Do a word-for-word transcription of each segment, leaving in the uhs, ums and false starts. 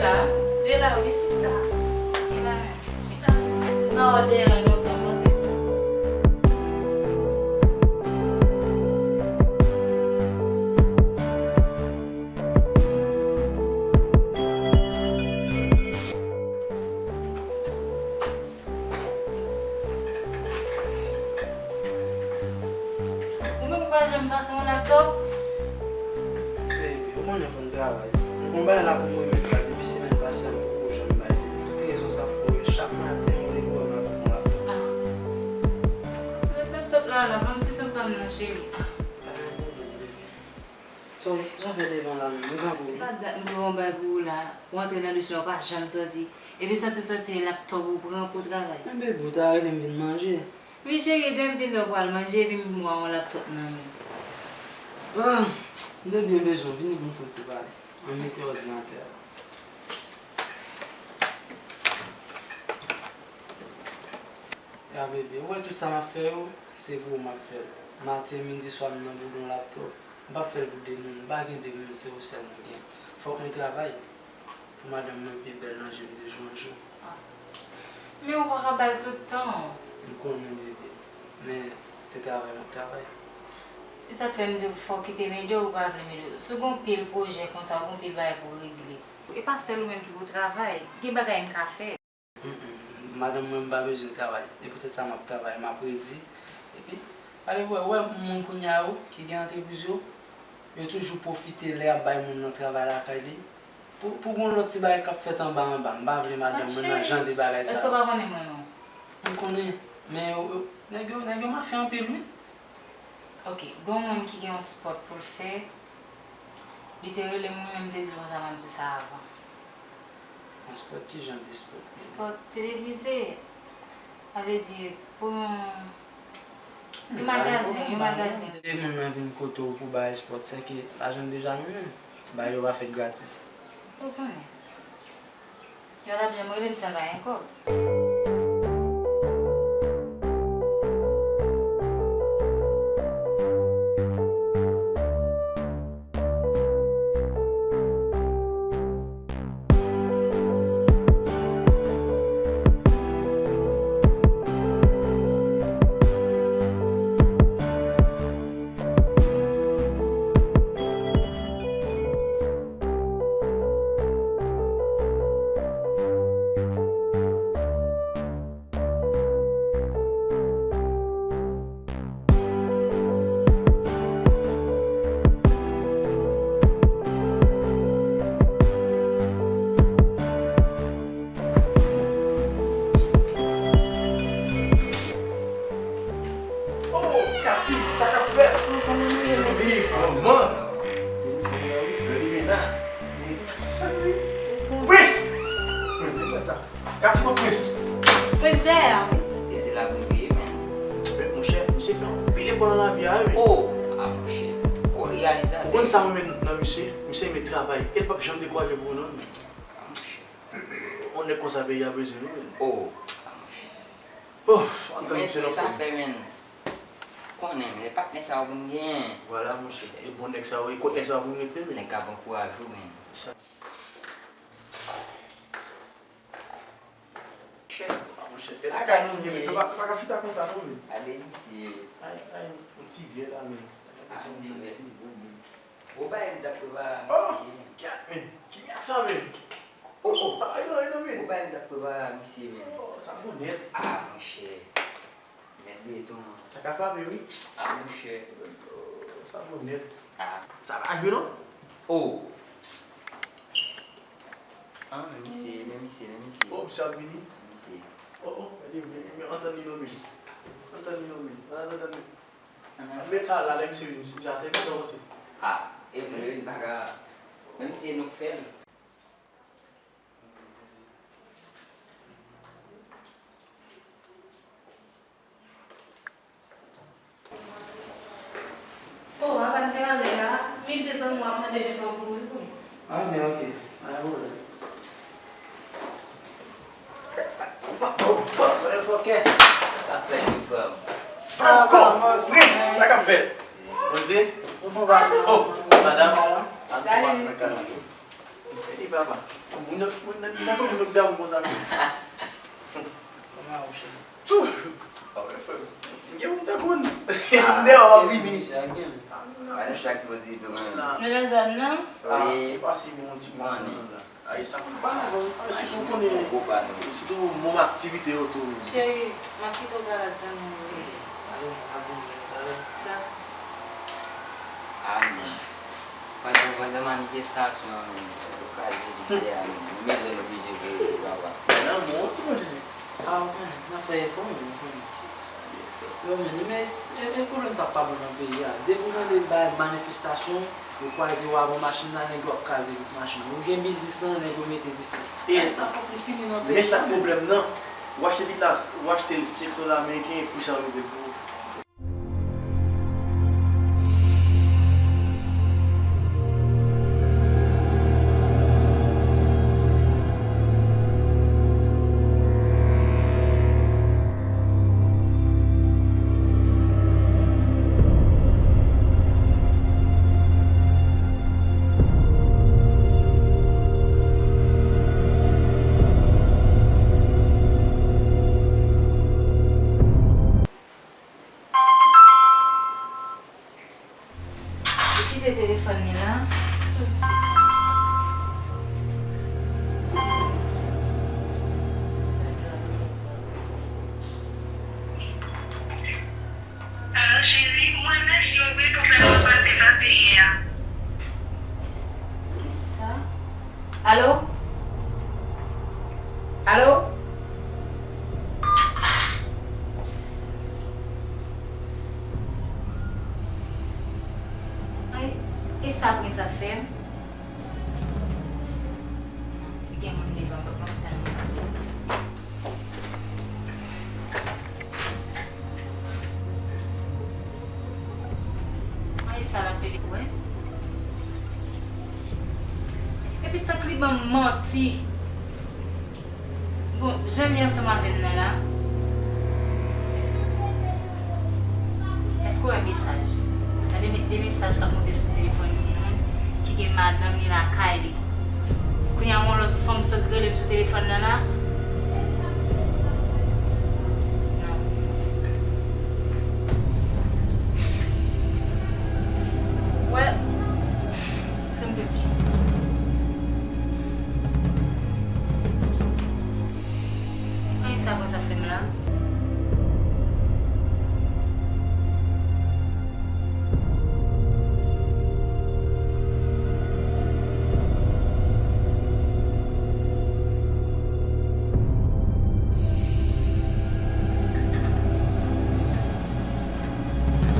La, de la wi sista. Chita la menm. Chita. M pa wè w dèyè lontan, m panse se. Ou menm ou pa janm pase yon laptòp? Baby, ou konnen fò n travay. M gon bagay la pou m remèt la depi semèn pase a, m poko janm bay li. Tout rezon sa fè w wè chak maten ou leve w wè m avèk yon laptòp. Ah. Ti laptòp la la, ban m ti tan pa m nan cheri. Ah. Pa gen pwoblèm, baby. Sa w, sa w fè devan la menm? M kanpe w wi. Pa dat m pran yon bagay pou ou la. Ou antre nan douch la, ou pa janm sòti. Epi sòti w sòti, e laptòp ou pran pou w travay. Men baby, ou ta rele m vin manje. Wi cheri, e dèyè m vin wè w pral manje, epi m wè yon laptòp nan men w. Ah, m te byen bezwen w, vini pou n fè yon ti pale. Ann mete òdinatè a. Ya bebe, ou wè tout sa m ap fè yo, se pou ou m ap fè l. Maten, midi, swa, m nan boudon laptòp. M p ap fè l pou de moun, m pa gen de moun, se ou sèl m gen. Fòk mwen travay pou madanm mwen pi bèl nan je m de jou an jou. Ah. Men ou pa ka ba l tout tan w. M konnen, bebe, men se travay m ap travay. E sa k fè m di w fò w kite m ede w, ou pa vle m ede w. Si w gen yon pil pwojè konsa, ou gen yon pil bagay pou w regle. E pa sèl ou menm ki pou travay, gen bagay m ka fè. Mm, mm. Madanm mwen, m pa bezwen l travay. E poutèt sa m ap travay, m ap redi. Epi, gade pou w wè, ou wè moun kounye a yo ki gen antrepriz yo, yo toujou pwofite lè y ap bay moun nan travay lakay li. Pou, pou gon lòt ti bagay k ap fèt anba anba, m pa vle madanm mwen nan jan de bagay sa yo. Èske w pa konnen mwen menm? M konnen, men yo, yo, nèg yo, nèg yo mafya anpil wi. Ok, gon moun ki gen yon spòt pou l fè, li te rele m, mwen menm m te di l konsa, m ap di w sa avan. Yon spòt, ki jan de spòt? Spòt televize. Sa vle di, pou yon, yon magazen, yon magazen. Lè moun nan vin kote w pou bay spòt, sèke lajan deja nan men w. Bagay yo pa fèt gratis. Ou konnen. Yo t ap janm rele m san bay yon kòb. Oh, Cathy, sa k ap fèt? Salut, manman. Salut. Prince! Prince, se kwa sa? Cathy, kot Prince? Prince dèyè a, wi. Prince la pou peye, men. Men, monchè, misye fè anpil efò nan lavi a, wi, men. Oh! Ah, monchè. Gwo reyalizasyon. Ou konn sa mwen renmen nan misye? Misye renmen travay. E l p ap janm dekouraje pou ou, non, men. Ah, monchè. Yon nèg konsa peyi a bezwen, wi, men. Oh! Ah, monchè. Oh, antann misye nan fòm. Men sa fè, men. Konnen, men patnè sa yo pou n genyen. Vwala, monchè. E bon nèg sa yo, e kot nèg sa yo pou n rete, men. Nèg k ap ankouraje w, men. Sa. Chè. Ah, monchè. E lakay nou, men, nou pa, pa ka chita konsa, non, men. Gade misye. Ay, ay, yon ti vyè la, men. Ah, monchè. Gwo bagay m t ap prepare a, mesye. Oh, kèt, men. Ki mirak sa, men? Oh, oh, sa pa gen anyen, non, men. Gwo bagay m t ap prepare a, mesye, men. Oh, sa bon nèt. Ah, monchè. Mèt beton an. Sa ka frape, wi. Ah, monchè. Oh, sa bon nèt. Ah. Sa pa jwe, non? Oh. Ah, men misye, men misye, men misye. Oh, misye ap vini. Misye. Oh, oh, gade, men, men antann li, non, men. Antann li, non, men. Antann, antann, antann. Met sa la, lè misye vin, misye, misye a sèvi sa w panse? Ah, e vre, wi, m pa ka. Men misye nou k fè l. Oh, apa n te ale a? Mil de san mwa ap mande devan pou wi, Prince. Ah, men ok. Pa gen pwoblèm. Motherfucker. Sa fè yon fè. Ankò! Prince, sa k ap fèt? Poze. Oh, madam. Al pou pase nan kanal. Ey, papa. Moun yo, moun nan, nan moun yo k damou konsa menm. Kòman ou, cheri? Tou. Kòman frè m? M gen moun tankou n. M deyò w ap vini. Misye ak gen. Gade chak yo di tou menm. Nan lè zòn nan? Wi. Ah, pase yon ti kòman la. Ay, sa pa bon. Sitou konnen, sitou moun aktivite yo tou. Cheri, m ap kite w pale ak zanmi w yo. Ale, m ap vini talè. Dakò. Ah, men. Pandan, pandan manifestasyon an, men, yo kraze lide a, men. Nou bezwen nou oblije voye li, papa. Nan, bon, ti mwen. Ah, ou konnen, n ap fè efò, men, ou konnen. Yo, men, men, men pwoblèm sa pa bon nan peyi a. Depi w tande bay manifestasyon, yo kwaze w avè yon machin la, nèg yo ap kraze vit machin. Ou gen biznis lan, nèg yo mete dife. E sa fòk li fini nan peyi a. Men sa k pwoblèm nan. Ou achte vit la, ou achte l senk san dola ameriken, pri sa yo rive pou ou. Li kite telefòn li la. Alo, cheri, m remèsye w wi pou sa w pase sa te ye a. Kisa? Alo? Alo? Ay, e sa prens ap fè m? Li gen moun devan m, fòk m ap tann li. Ay, sa l ap rele pou mwen. Epi tank li ban m manti. Bon, jan li ansanm avè m nan la. Èske w wè mesaj? Gade de mesaj k ap monte sou telefòn yon moun ki gen madanm li lakay li. Kounye a, yon lòt fanm sot rele m sou telefòn nan la. Non. Wè. Kè m te piti. Anyen sa pran sa fè m la.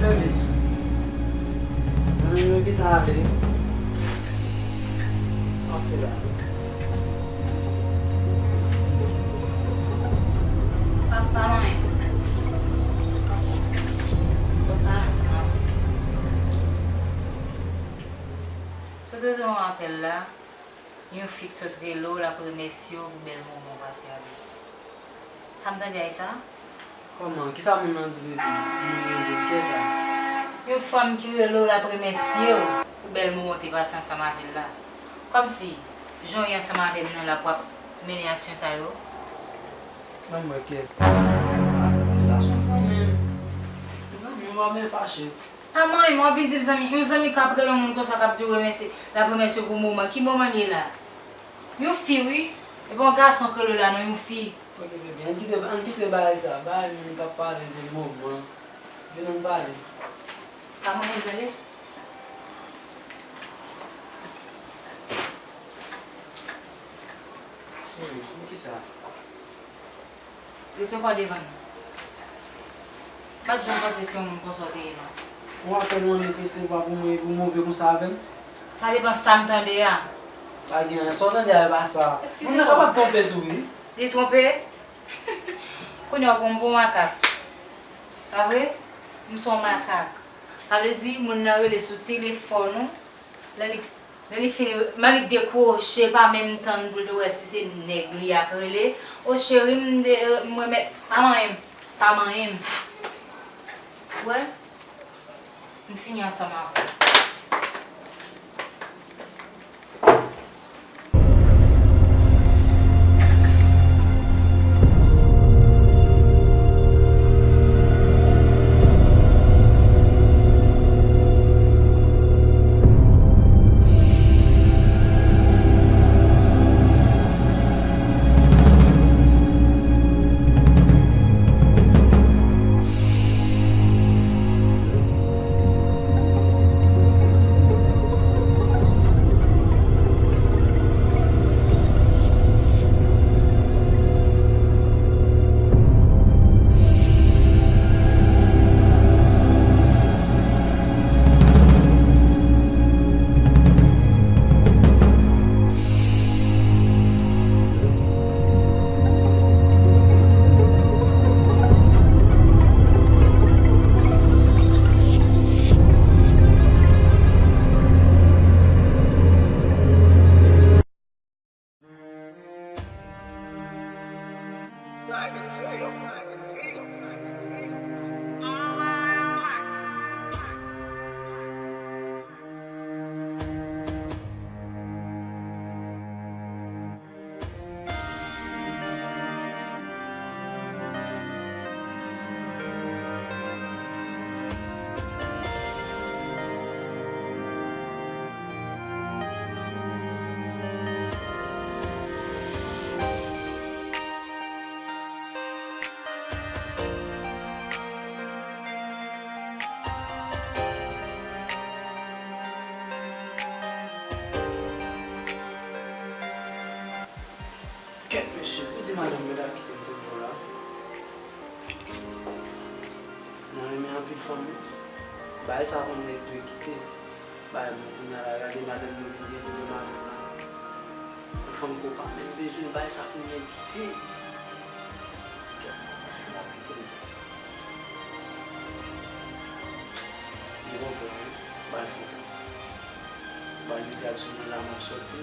Bebe, zanmi m yo gentan ale. Sa w ap fè la? Papa, mwen. Papa, ansanm. Sot rezonan apèl la. Yon fi k sot rele w, l ap remèsye w pou bèl moman w pase avè l. Sa m tande a e sa? Kòman? Kisa moun nan di w epi moun nan vin kè sa? Yon fanm ki rele w, l ap remèsye w pou bèl moman w te pase ansanm avè l la. Kòmsi, jan w ye ansanm avè m nan la pou w ap mennen aksyon sa yo? Ban m wè kè. Sa se yon zanmi m. Yon zanmi m, w ap byen fache. A manyen, w ap vin di m zanmi, yon zanmi k ap rele yon moun konsa k ap di w remèsye, l ap remèsye w pou moman. Ki moman l ye la? Yon fi wi. E pa yon gason k rele w la non, yon fi. Ok, bebe, ann kite, ann kite bagay sa. Bagay moun k ap pale de moman. Vin ann pale. Pa manyen tande. Seri, pou kisa? Rete ankò devan m. M pa t janm panse se yon moun konsa w te ye non. Ou apèn mande ke se pa pou mwen epi w move konsa avè m? Sa depann sa m tande a. Pa gen anyen. Sa w tande a e pa sa. Eskize mwen. Moun nan kapab twonpe tou wi. Li twonpe? Kounye a w pran m pou yon makak. Pa vre? M se yon makak. Sa vle di moun nan rele sou telefòn ou. Lè li Lè li fini, men li dekwoche, pa menm tann pou l te wè si se nèg li a k rele. O cheri, m de, m remèt, pa manyen m, pa manyen m. Ou wè? M fini ansanm avè w. Mesye, ou di madanm mwen ta kite m tou bon la. Mwen renmen anpil fanm wi. Bagay sa konn nèg dwe kite. Bagay mwen kounye a la, gade madanm mwen vin gen pwoblèm avè m la. Yon fanm ke w pa menm bezwen, bagay sa pou nèg kite. Kèt, mwen panse l ap kite m vre. M konprann wi. Ba l fè yon Ba l mete al sou mwen la, m ap sòti.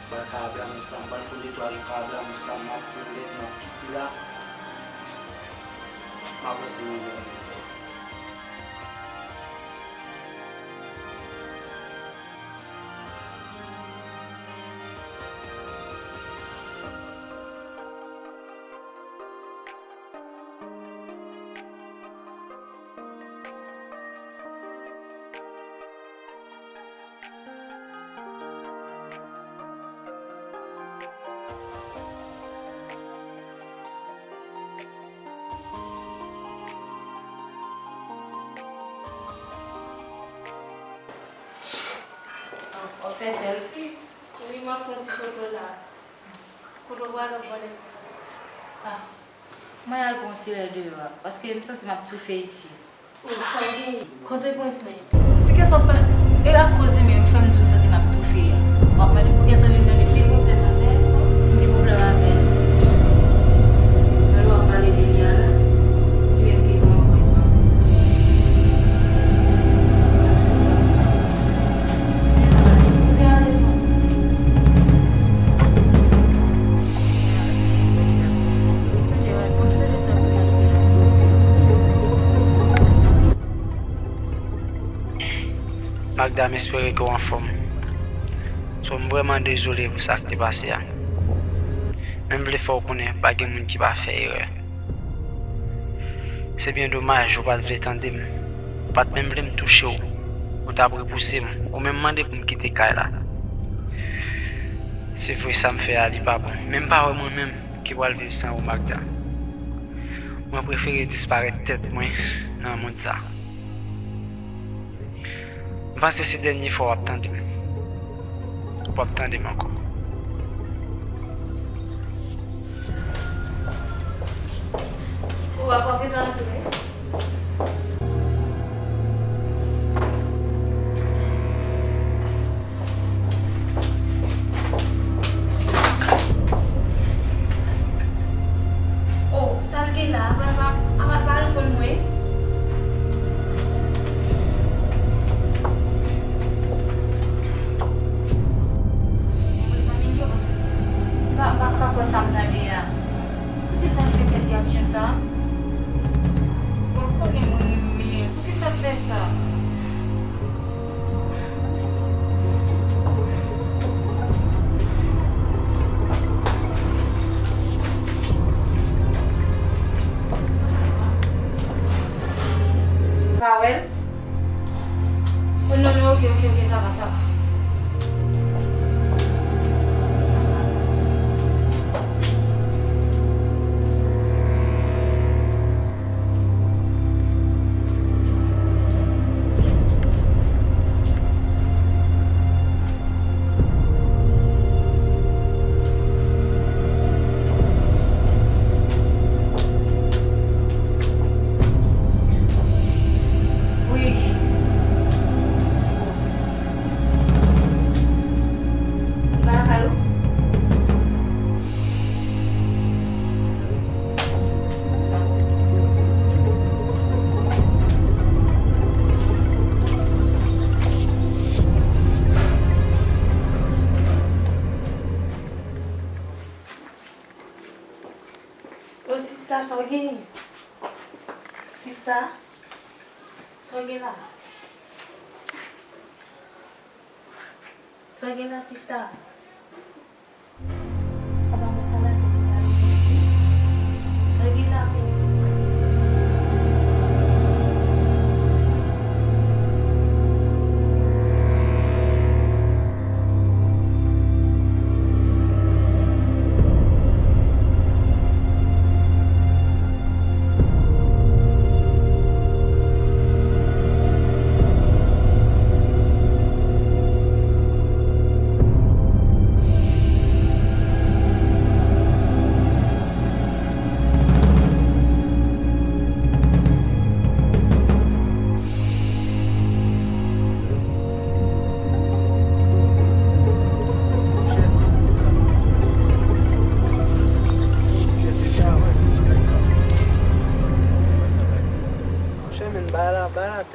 Ba l ka abla mwen sa, m pral fè yon de twa jou ka abla mwen sa, m ap fè yon lèt, m ap kite la. M ap ranse mizè a. W ap fè sèlfi? Wi, m ap fè yon ti foto la. Kote w prale, w prale konsa? Ah, mwen al pran yon ti lè deyò a, paske m santi m ap toufe isi. Sa w gen? Kote prens mwen? Poukisa w pa, e akoz li menm fè m di w m santi m ap toufe a? W ap mande poukisa w vin mande m? Gen pwoblèm avè l? Si m gen pwoblèm avè l, lè w ap pale de li a la, li menm ki tou anpoizman. Magda, m espere ke w anfòm. So, m vrèman dezole pou sa k te pase a. Men m vle fè w konnen pa gen moun ki pa fè erè. Se byen domaj ou pa t vle tande m. Ou pa t menm vle m touche w. Ou t ap repouse m. Ou menm mande pou m kite kay la. Se vre, sa m fè a, li pa bon. Men m pa wè mwen menm ki pral viv san ou, Magda. Mwen prefere disparèt tèt mwen nan mond sa. M panse se dènye fwa w ap tande m. W ap tande m ankò. Ou ap antre nan antre. Oh, sa l gen la, apa l pa, apa l pa reponn mwen? Mwen pa menm yo, paske m pa, m pa ka kwè sa m tande a. Poukisa l fè tèt gason sa? Bon, l konnen mwen renmen l. Poukisa l fè sa? Pa wè l? Oh, non, non, ok, ok, ok, sa va, sa va. Wi. Li pa lakay ou? O sista, sa w genyen? Sista, sa w gen la? Sa w gen la, sista? Sa w gen la?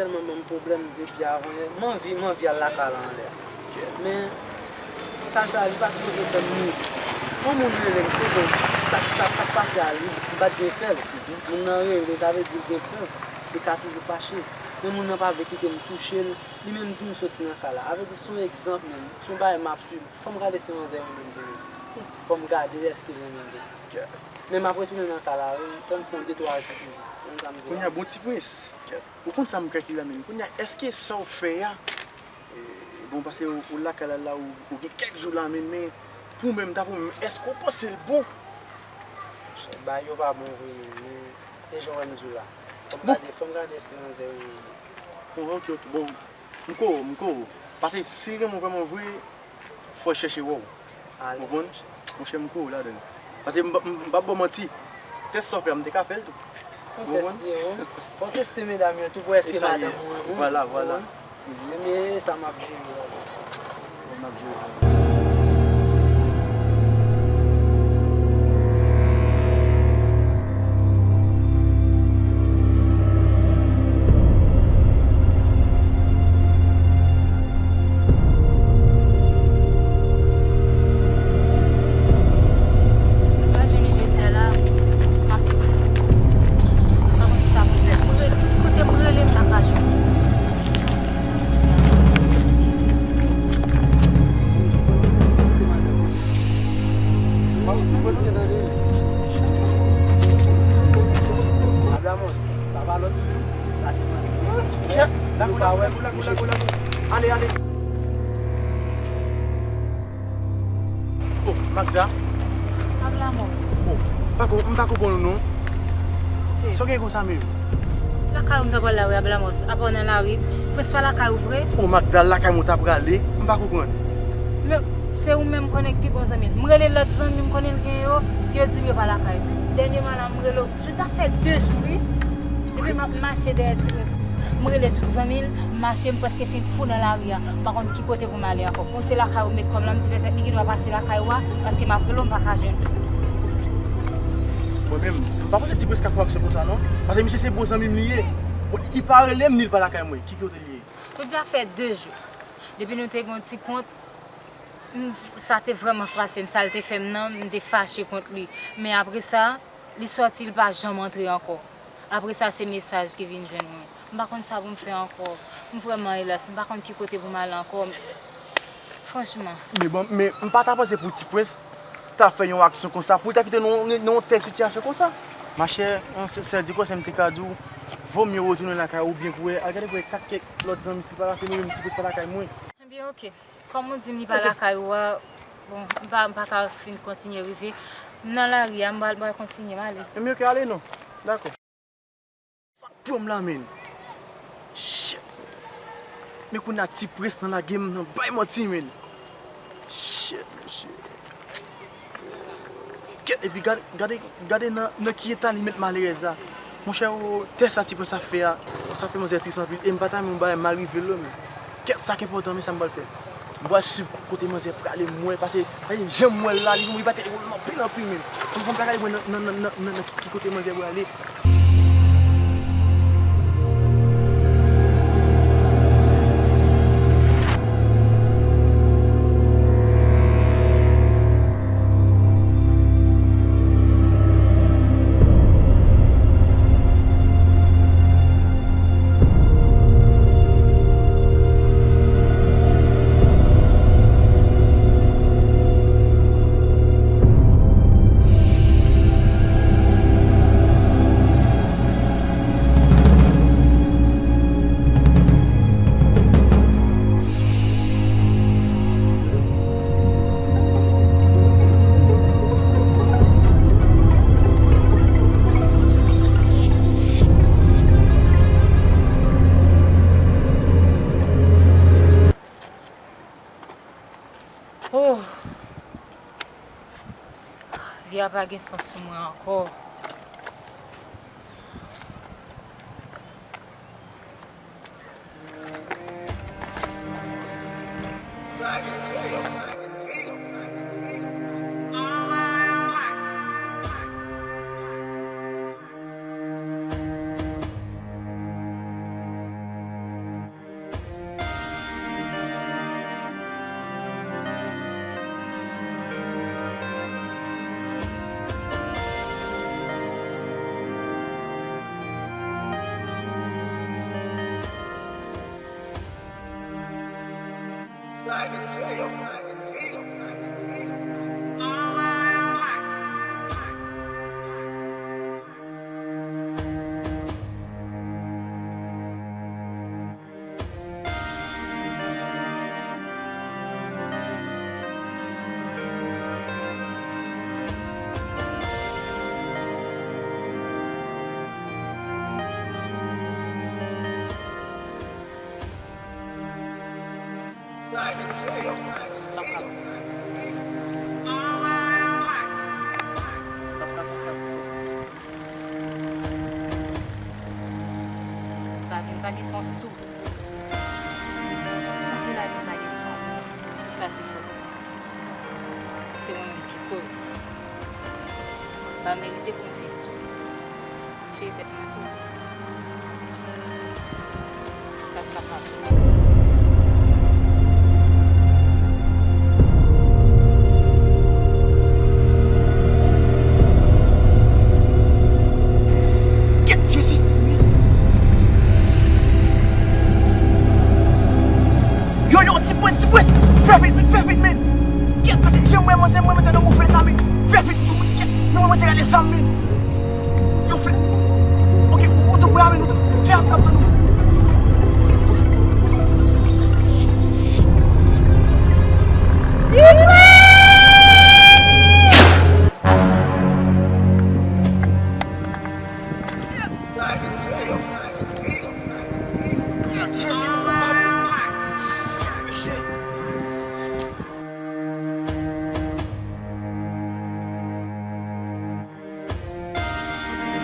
Tèlman ban m pwoblèm depi avanyè. M anvi, m anvi al lakay la anlè. Men, sa l fè a, li pa sipoze fè m mouri. Yon moun rele m, se bon, sa, sa, sa k pase a, li, m pa t dwe fè l. Moun nan rele, sa vle di l gen pè. Li ka toujou fache. Men moun nan pa vle kite m touche l. Li menm di m soti nan kay la. A vle di, se yon egzanp menm. Se yon bagay m ap swiv. Fò m gade si manzè renmen m tou. Fò m gade èske l renmen m tou. Men m ap retounen nan kay la, wi. Fò m fè yon de twa jou toujou. Konn sa m di la. Kounye a, bon ti prens. Ou konn sa m kwè ki la menm. Kounye a, èske sa w fè a, e, bon, paske ou, ou lakay la, la, ou, ou gen kèk jou la menm, men pou mwen, ta pou mwen, èske w panse l bon? Bagay yo pa bon vre menm, men e jan w wè m di w la. Fò m gade, fò m gade si manzè renmen m. Bon, ok, ok, bon, m ko, m ko. Paske si l renmen w vrèman vre, fò l chèche wè w. Ou konprann? Monchè, m ko w ladan l. Paske m, m, m p ap ba w manti. Tès sa w fè a, m te ka fè l tou. Ou konprann? Fò w teste, wi. Fò w teste medam yo tou pou wè si se madanm ou an. Vwala, vwala. Ou konprann? Men sa m ap jere la. Bon, m ap jere sa. Si m pa jwenn li jodi a la, m ap tou fou. M pa konn kisa pou m fè. M rele, tout kote m rele, m pa ka jwenn li. Ablamos, sa pa lòt moun, sa se manzè. Chèf, lakou, lakou, lakou, lakou, lakou. Ale, ale. Oh, Magda. Ablamos. Oh, m pa ko-, m pa konprann ou non. Sa w gen konsa menm? Lakay ou m ta pral la wi, Ablamos. Apa w nan lari? Prens pa lakay ou vre? Oh, Magda, lakay mwen w ta prale? M pa konprann. Men, se ou menm konnen ki pi bon zanmi l. M rele lòt zanmi m konnen l gen yo, yo di m yo pa lakay. Dènyèman la, m rele w. Jodi a fè de jou, wi. Depi m ap mache dèyè ti prens. M rele tout zanmi l, m mache, m prèske fin fou nan lari a. M pa konn ki kote pou m ale ankò. Bon, se lakay ou m met kò m la, m di pètèt li gendwa pase lakay ou a, paske m ap rele w, m pa ka jwenn li. Mwen menm, m pa panse ti prens ka fè w aksyon konsa non. Paske misye se bon zanmi m li ye. Bon, li pa rele m, ni l pa lakay mwen. Ki kote li ye? Jodi a fè de jou. Depi nou te gen yon ti kont, m, sa te vrèman frase m. Sa l te fè m nan, m te fache kont li. Men apre sa, li sòti, li pa janm antre ankò. Apre sa, se mesaj ki vin jwenn mwen. M pa konn sa pou m fè ankò. M vrèman elas, m pa konn ki kote pou m ale ankò. Franchman. Men bon, men m pa ta panse pou ti prens ta fè yon aksyon konsa, pou l ta kite nou nan yon tèl sitiyasyon konsa. Machè, yon sè-, sèl ti konsèy m te ka di w, vo mye w retounen lakay ou byen pou wè, al gade pou wè kat kèk lòt zanmi si l pa la, se mwen menm ti prens pa lakay mwen. Ebyen, oke. Kòm ou di m li pa lakay ou a, bon, m pa, m pa ka fin kontinye rive. M nan lari a, m pral, m pral kontinye, m ale. Ebyen, oke, ale non. Dakò. Sa k pran m la, menn? Shit. Men kounye a ti prens nan lage m nan bay manti, menn. Shit, mesye. Kèt, epi gade, gade, gade nan, nan ki eta li met malerèz la. Monchè, o, tès sa ti prens ap fè a, sa fè manzè tris anpil. E m pa ta renmen yon bagay mal rive l non, men. Kèt, sa k enpòtan, men sa m pral fè. M pral swiv kote manzè prale, m wè, paske, paske jan m wè l la, li, li pa te wè m anpil, anpil, men. Fò m, fò m ta gade mwen nan, nan, nan, nan, nan ki, ki kote manzè prale. Oh! Vi a pa gen sans pou mwen ankò. Sans tou. San ke lavi m pa gen sans, tout sa se fòt mwen. Se mwen menm ki koz. M pa merite pou m viv tou. M tire tèt mwen tou. Sa k ap pase? Kèt Jezi! Mèsi. Yo, yo, ti pwès, ti pwès! Fè vit, men, fè vit, men! Kèt, pase, jan m wè manzè, m wè manzè nan move eta, men! Fè vit, tou, men, kèt! Nan mwen, manzè gade zam, men! Yo fè. Ok, ou, ou tou prè, men, ou tou. Fè ap, ap tann ou.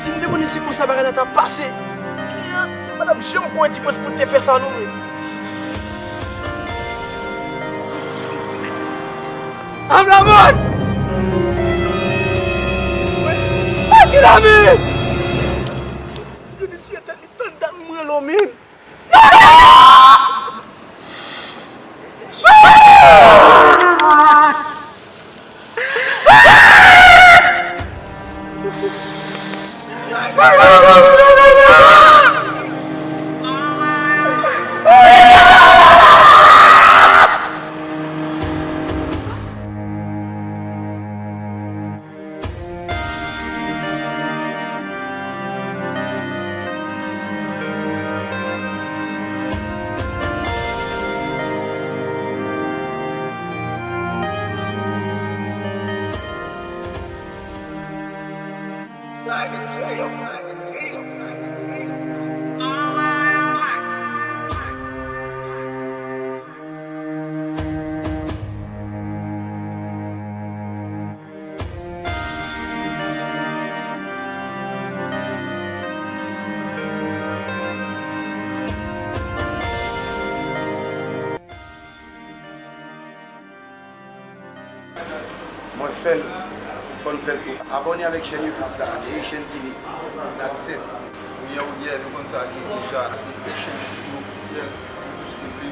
Si m te konnen se konsa bagay la t ap pase, m pa t ap janm kwè ti pwès pou te fè sa non, men. Ann la, bòs! Ann la, men! Yo di ti tèt li tann dat mwen lo, men. Mwen fè l, fò n fè l tou. Abòne avèk chèn YouTube sa, Haitian T V. That's it. Ou ye, ou ye, nou konn sa li ye deja. Se Haitian T V ofisyèl, toujou swiv li.